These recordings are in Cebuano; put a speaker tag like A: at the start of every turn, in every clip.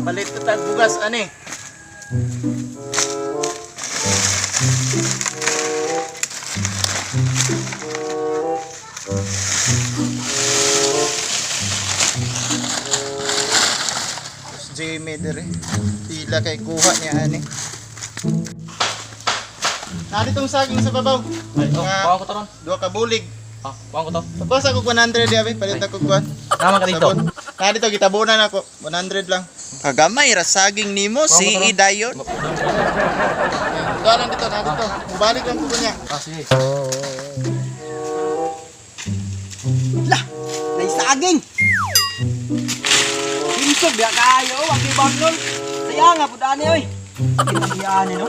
A: Palit ta tag bugas ani. Jimmy dire. Tila kay kuha niya ani. Nari tong saging sa babaw.
B: Ay, oh,
A: Nga,
B: kuha ko to ron.
A: duha ka bulig.
B: Ah, kuha ko to.
A: Basta ko 100 yabi, palit ako kuan.
B: Tama ka dito.
A: Sabon. Narito gitabunan ako, 100 lang. Kagamay ra saging nimo
B: Kuha ko
A: si
B: to ron.
A: Idayon. Dito lang dito, na dito. Mubalik lang ko niya.
B: Ah, sige.
C: Lah, naisaging. Insog ya kayo, wag ibang nun. Saya nga pud ani oy. Kinahiyaan ni no.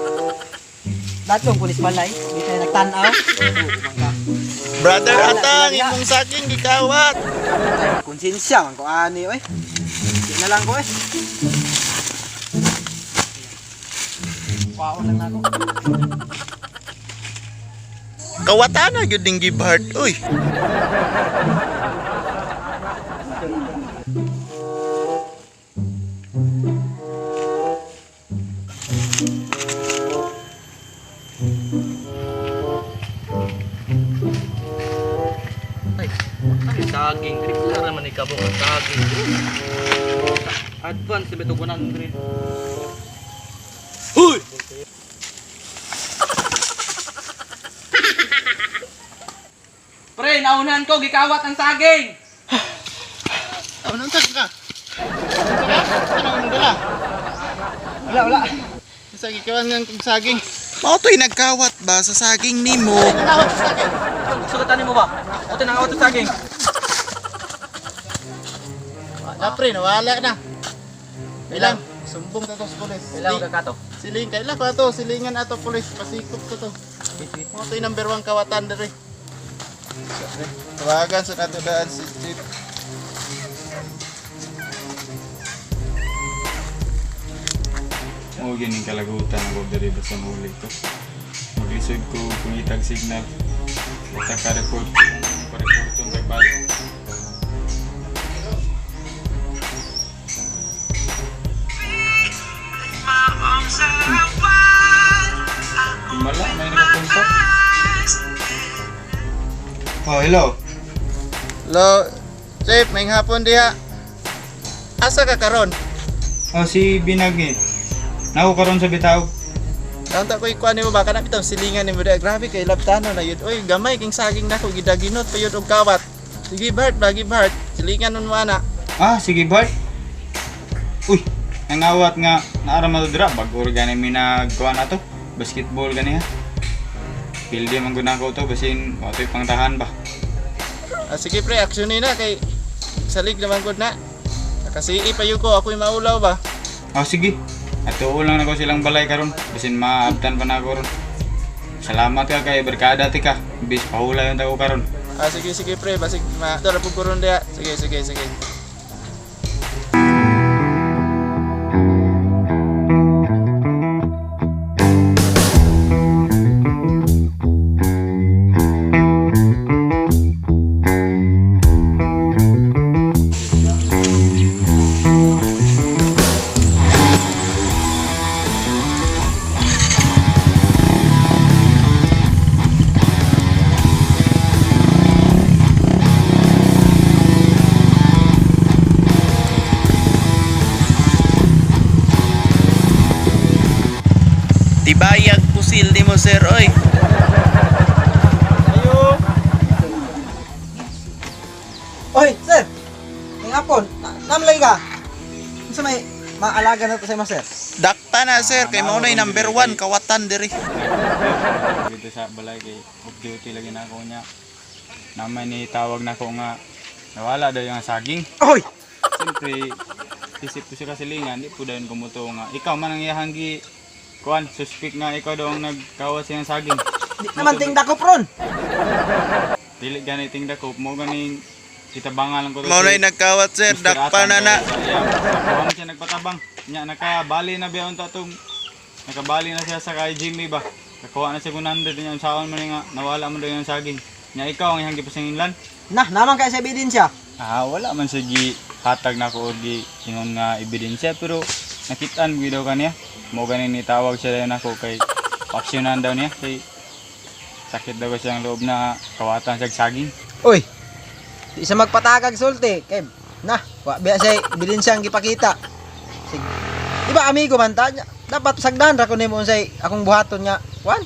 C: Datong kunis balay, di tayo nagtan-aw.
A: Brother
C: Wala,
A: atang
C: wala.
A: imong saging gikawat.
C: Ay, konsensya man ko ani oy. Di na lang ko eh. Kwaon lang nako.
A: Kawatan na gyud ning give heart oy.
B: Ay, ay, saging. Tripla naman ikaw ang saging. Advance ba ito 100? Uy! Pre, naunahan ko, gikawat ang saging!
A: Ano unsa ka? Unsa ka? Ano imong dala?
C: Wala, wala.
A: Sa gikawan nga kog saging. Mao to'y nagkawat ba sa saging nimo? Nagkawat sa saging.
B: Sugatan mo ba? O tinangawat ang saging.
A: Wala pre, nawala na. Ilang? Sumbong ta to sa pulis.
B: Ilang ka kato?
A: Siling kay ko ato, silingan ato pulis, pasikop ko to. Mao to'y number 1 kawatan diri. Tawagan sa nato daan si Chief.
D: Mo gining kalagutan ako diri ba sa muli ko. Maglisod ko kung itag signal. Kita ka report ko report tong nagbalik. Mala, may nakapunta. Oh, hello.
A: Hello, Chief, may hapon diha. Asa ka karon?
D: Oh, si Binag eh. Nako karon sa bitaw.
A: Naunta ko ikuan nimo ba kana bitaw silingan nimo diha. Grabe kay labtano na yun. Oy, gamay king saging nako gidaginot pa yun og kawat. Sige Bart, bagi Bart. Silingan nun mo ana.
D: Ah, sige Bart. Uy, nangawat nga naara man to dira bago ra gani mi nagkuha na to. Basketball gani ha. Pildi man gud nako to basin wa to'y pangtahan ba.
A: Ah, sige pre, action ni na kay salig naman gud na. Nakasii pa yun ko, ako'y maulaw ba?
D: Ah, sige. Ato lang nako silang balay karon basin maabtan pa nako ron. Salamat ka kay barkada ti ka. Bis pahulay ang tao karon.
A: Ah, sige sige pre, basig ma dara pud ko ron diha. Sige sige sige. Tibayag pusil nimo sir oy. Ayo.
C: Oy, sir. May hapon. Namlay ka. Unsa may maalaga na to sa imo, sir?
A: Dakta na sir, kay mao na number 1 kawatan diri.
D: Dito sa balay kay off duty lagi na ako niya. Naman ni tawag na ko nga nawala daw yung saging.
C: Oy!
D: Siyempre, isip ko siya kasilingan, di po dayon kumuto nga. Ikaw man ang iyahang gi, kuan, suspect nga ikaw daw ang nagkawas siyang saging.
C: Di naman ting dakop ron.
D: Dili gani ting dakop mo ganing kitabangan lang ko to
A: Mao
D: si
A: na nagkawat sir,
D: Mr.
A: dakpa
D: Atang
A: na na.
D: kay sa iyang- Kuha man siya nagpatabang. Nya nakabali na biya unta tong nakabali na siya sa kay Jimmy ba. Kakuha na siya 100 niya unsaon man nga nawala man daw yung saging. Nya ikaw ang iyang gipasanginlan.
C: Nah, naman kay sa ebidensya.
D: Ah, wala man sa gi hatag nako og gi ingon nga ebidensya, pero nakitaan gyud daw kaniya. Mo gani ni tawag siya dayon nako kay paksyonan daw niya kay sakit daw kasi ang loob na kawatan siya saging.
C: Uy. Di sa magpatagag sulti kay nah, wa biya say ebidensya ang gipakita. Sig. Di ba amigo man ta? Dapat sagdan ra ko nimo unsay akong buhaton nga kuan.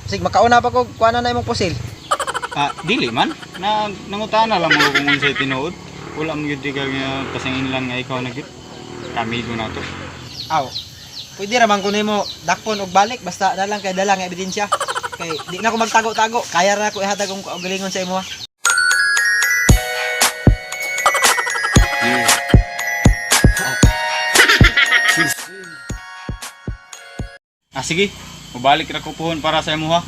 C: Sig makauna pa ko kuan na imong pusil.
D: Ah, dili man. Na nangutana lang mo kung unsay tinuod. Wala man gyud ka nga pasanginlan nga ikaw na gyud. Kamigo na to.
C: Aw. Pwede ra man ko nimo dakpon og balik basta na lang kay dala nga ebidensya. Kay di na ko magtago-tago, kaya ra ko ihatag akong kaugalingon sa imo.
D: Ah, sige. Mubalik ra ko puhon para sa imo ha.